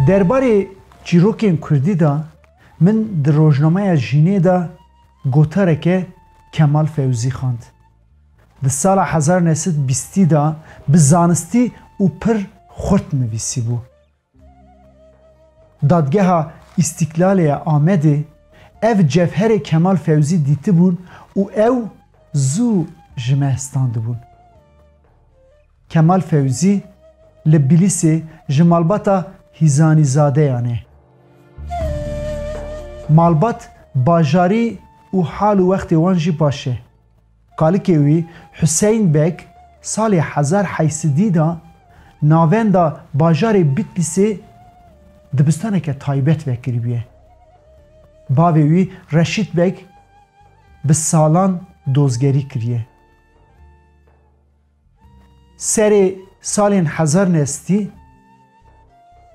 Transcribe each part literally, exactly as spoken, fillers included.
Derbarê çîrokên kurdî de min di rojnameya Jînê de gotareke Kemal Fewzî xwend. Di sala hezar neh sed bîstî de bi zanistî û pir xurt nivîsîbû. Dadgeha Îstîklalê ya Amedê ev cevherê Kemal Fewzî dîtibûn û ew zû ji me standibûn. Kemal Fewzî li Bilîsê ji malbata Hîzanîzadeyan e. Malbat bajarî û hal û wextê wan jî baş e. Kalikê wî Huseyn Beg salê hezar heysedî de navenda bajarê Bitlîsê dibistaneke taybet vekiribûye. Bavê wî Reşîd Beg bi salan dozgerî kiriye. Serê salên hezar neh sedî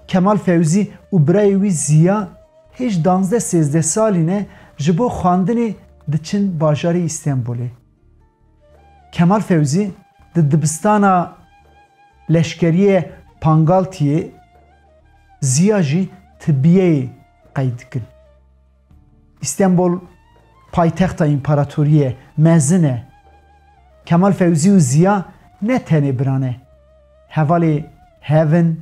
Kemal Fewzî û birayê wî Ziya hêj danzdeh sêzdeh salî ne ji bo xwendinê diçin bajarê Îstenbolê. Kemal Fewzî di dibistana leşkeriyê Pangaltiyê, Ziya jî tibiyeyê qeyd dikin. Îstenbol paytexta împaratoriyê mezin e. Kemal Fewzî û Ziya ne tenê bira ne, hevalê hev in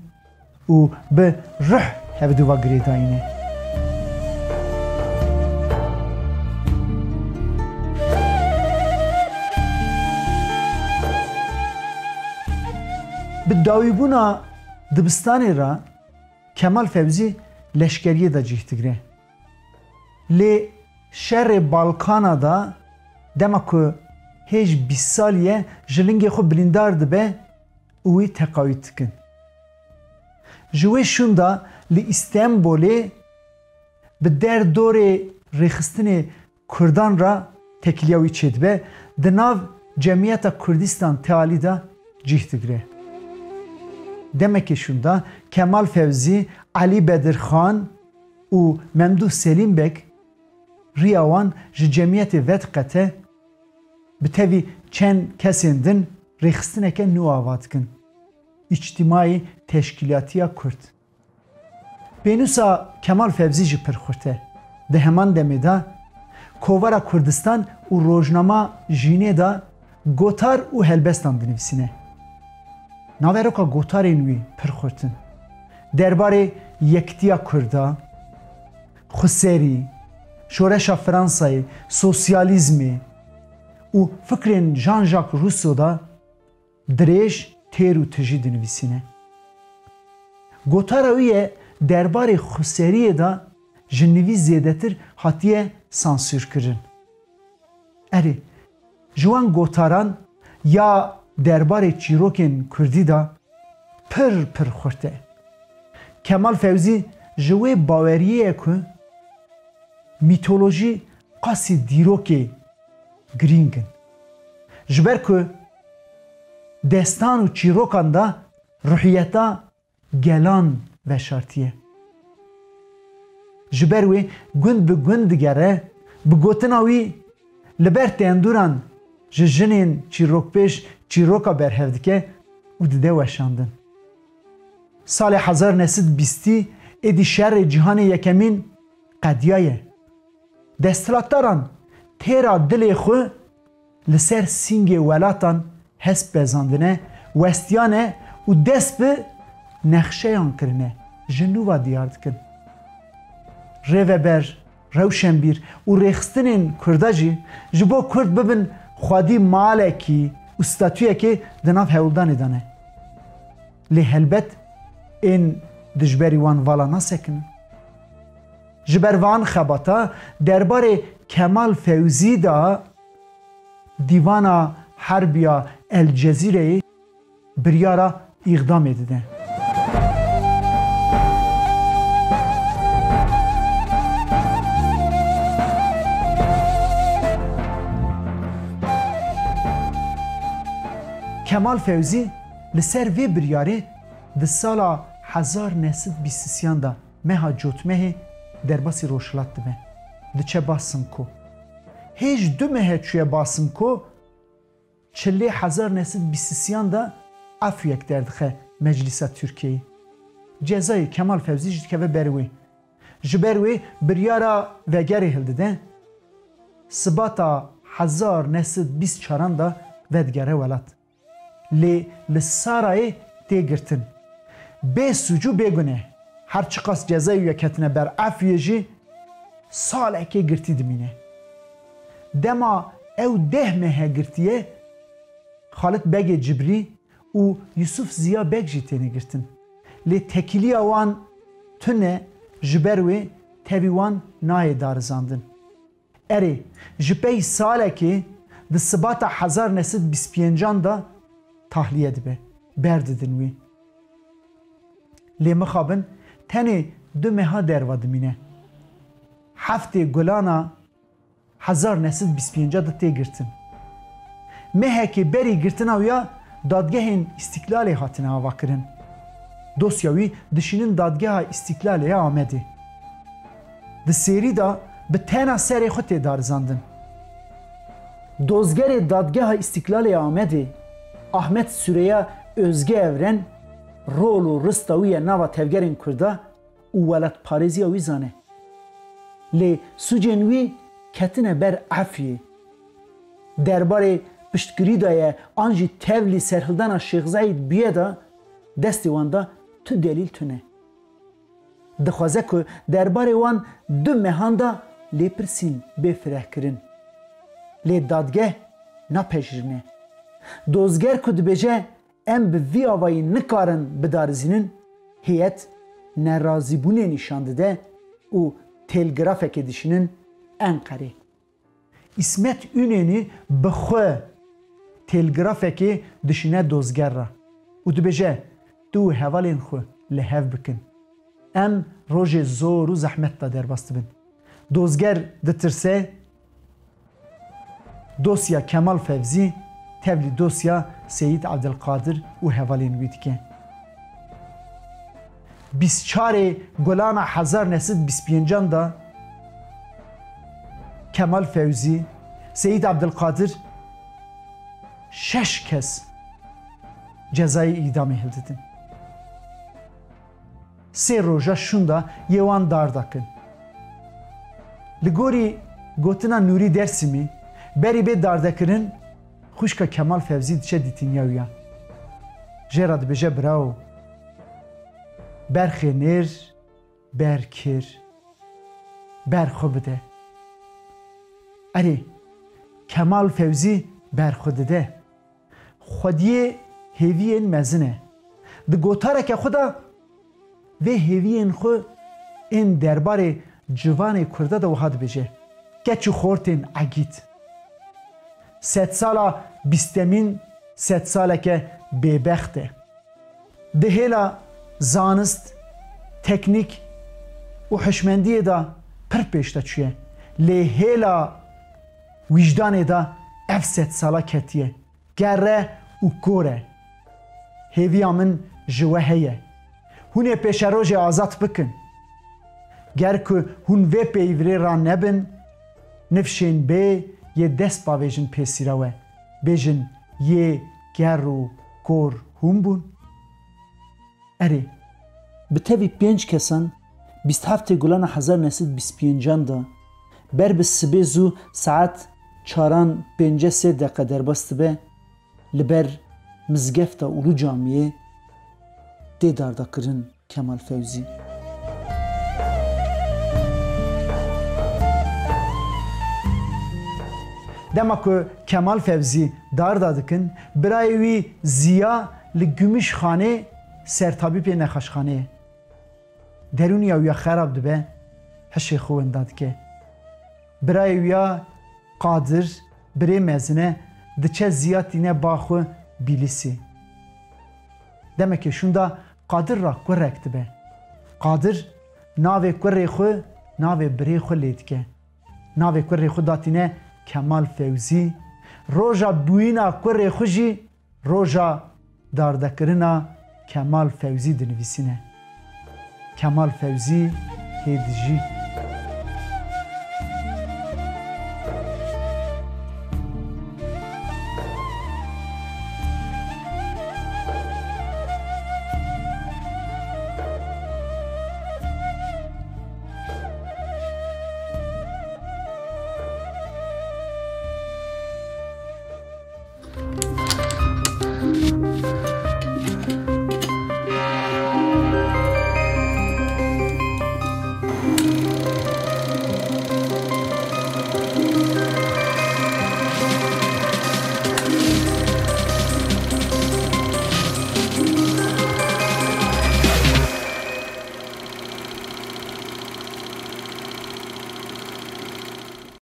û bi ruh hevdu ve girêdayî ne. Bi dawîbûna dibistanê re Kemal Fewzî leşkeriyê de cih digire. Lê şerê Balkana de dema ku hêj bîst salî ye, ji lingê xwe bilîndar dibe û wî teqawît dikin. Ji wê şûn de li Îstenbolê bi derdorê rêxistinê Kurdan re têkiliya wî çêdibe, di nav Cemiyeta Kurdistan Tealî de cih digire. Demekê şûnda Kemal Fewzî, Elî Bedirxan û Memdûh Selîm Beg riya wan ji cemiyetê vediqete, bi tevî çend kesên din rêxistineke nû ava dikin, Îctîmayî Teşkîlatiya Kurd. Pênûsa Kemal Fevzî jî pir xurt e. Di heman demê de kovara Kurdistan û rojnama Jînê de gotar û helbestan dinivîsîne. Naveroka gotarên wî pir xurt in. Derbarê yekitiya Kurda, xweserî, şoreşa Fransayê, sosyalîzmê û fikrên Jean-Jacques Rousseau de dirêj, têr û tijî dinivîsîne. Gotara wî ye derbarê xweseriyê de ji nivî zêdetir hatiye sansûrkirin. Erê, ji wan gotaran ya derbarê çîrokên kurdî de pir pir xurt e. Kemal Fewzî ji wê baweriyê ye ku mîtolojî qasî dîrokê girîng in. Ji ber ku destan û çîrokan de ruhiyeta gelan veşartiye. Ji ber wê gund bi gund digere, bi gotina wî li ber tendûran ji jinên çîrokbêj çîroka berhev dike û dide weşandin. Salê hezar neh sed bîstî êdî şerê cîhanê yekemîn qediyaye. Desthilatdaran têra dilê xwe li ser sîngê welatan hesp bezandine, westiyane û dest bi nexşeyan kirine, ji nû ve diyar dikin. Rêveber, rewşenbîr û rêxistinên Kurda jî ji bo Kurd bibin xwedî malekî û statuyekê di nav hewldanê de ne. Lê helbet ên dijberî wan vala nasekinin. Ji ber van xebata derbarê Kemal Fewzî de Dîvana Herbiya El Cezîreyê biryara îxdamê dide. Kemal Fewzî li ser vê biryarê di sala hezar neh sed bîst û sêyan de meha Cotmehê derbasî Rojhilat dibe. Diçe ba Simko. Hêj du mehe çûye ba Simko, çilê hezar neh sed bîst û sêyan de efûyek derdixe Meclîsa Tirkiyeyê. Cezayê Kemal Fevzî jî dikeve ber wê. Ji ber wê biryara vegerê hildide, Sibata hezar neh sed bîst çaran de vedigere welat. Lê li Sarayê tê girtin. Bê sûc û bê guneh. Her çiqas cezayê wî ketine ber efûyê jî, salekê girtî dimîne. Dema ew deh mehe girtiye, Xalit Begê Cibrî û Yusuf Ziya Beg jî têne girtin. Lê tekîliya wan tune, ji ber wê tevî wan nayê darizandin. Erê, ji pey salekê di Sibata hezar neh sed bîst pêncan de tahliye dibe, berdidin wî. Lê mixabin tenê du meha derva dimîne. Heftê Gulana hezar neh sed bîst pênc de tê girtin. Mehekê berî girtina wî ya dadgehên Îstîklalê hatine avakirin. Dosya wî dişînin Dadgeha Îstîklalê ya Amedê. Di sêrî de bi tena serê xwe tê darizandin. Dozgerê Dadgeha Îstîklalê ya Amedê, Ahmet Süreya Özge Evren, rol û rista wî ya nava tevgerên Kurda û welatparêziya wî zane. Lê sûcên wî ketine ber efûyê. Derbarê piştgirî daye an jî tevlî serhildana Şêx Zeîd bûye de destê wan de tu delîl tune. Dixwaze ku derbarê wan du mehan de lêpirsîn bê firehkirin. Lê dadgeh napejirîne. Dozger ku dibêje, em bi vî avayî nikarin bidarizînin, heyet nerazîbûnê nîşan dide û telgrafekê dişînin Enqerê. Îsmet Ünenî bi xwe telgrafekê dişîne dozger re û dibêje, tu û hevalên xwe li hev bikin. Em rojê zor û zehmet de derbas dibin. Dozger ditirse, dosya Kemal Fevzî tevlî dosya Seyîd Ebdilqadir û hevalên wî dike. Bîst çarê Gulana hezar neh sed bîst pêncan de Kemal Fevzî, Seyîd Ebdilqadir, şeş kes cezayê îdamê hildidin. Sê roja şûnda yê wan dar dakin. Li gorî gotina Nûrî Dersimî, berî bê dardekirin, xwişka Kemal Fevzî diçe dîtiniya wî ya. Jê re dibêje, birawo, berxê nêr, ber kir, ber xwe bide. Erê, Kemal Fevzî ber xwe dide. Xwediyê hêviyên mezin e. Di gotareke xwe de vê hêviyên xwe ên derbarê ciwanê Kurda de wiha dibêje, keç û xortên egît. Sedsala bîstemîn sedsaleke bêbext e. Di hêla zanist, teknîk û hişmendiyê de pir pêş de çûye. Lê hêla wijdanê de ev sedsala ketiye. Gerre û kor e. Hêviya min ji we heye. Hûn ê pêşerojê azad bikin. Ger ku hûn vê peyvîrê ra nebin, nifşên bê yê dest bavêjin pêsîra we. Bêjin, yê ger û kor hûn bûn? Erê, bi tevî pênc kesan bîst heftê Gulana hezar neh sed bîst pêncan de ber bi sibê zû saet çaran pêncî sê deqe derbas dibe, li ber mizgefta Ulu Camiyê tê dardakirin Kemal Fewzî. Dema ku Kemal Fevzî darda dikin, birayê wî Ziya li Gümüşxanê sertabîpê nexweşxaneyê. Derûniya wî ya xerab dibe, hişê xwe winda dike. Birayê wî ya Qadir, birê mezin e, diçe Ziya tîne ba xwe Bîlîsê. Demekê şûnda Qadir ra kurek dibe. Qadir navê kurê xwe navê birê xwe lê dike. Navê kurê xwe datîne Kemal Fewzî. Roja bûyîna kurê xwe jî roja dardekirina Kemal Fewzî dinivîsîne. Kemal Fewzî hê dijî.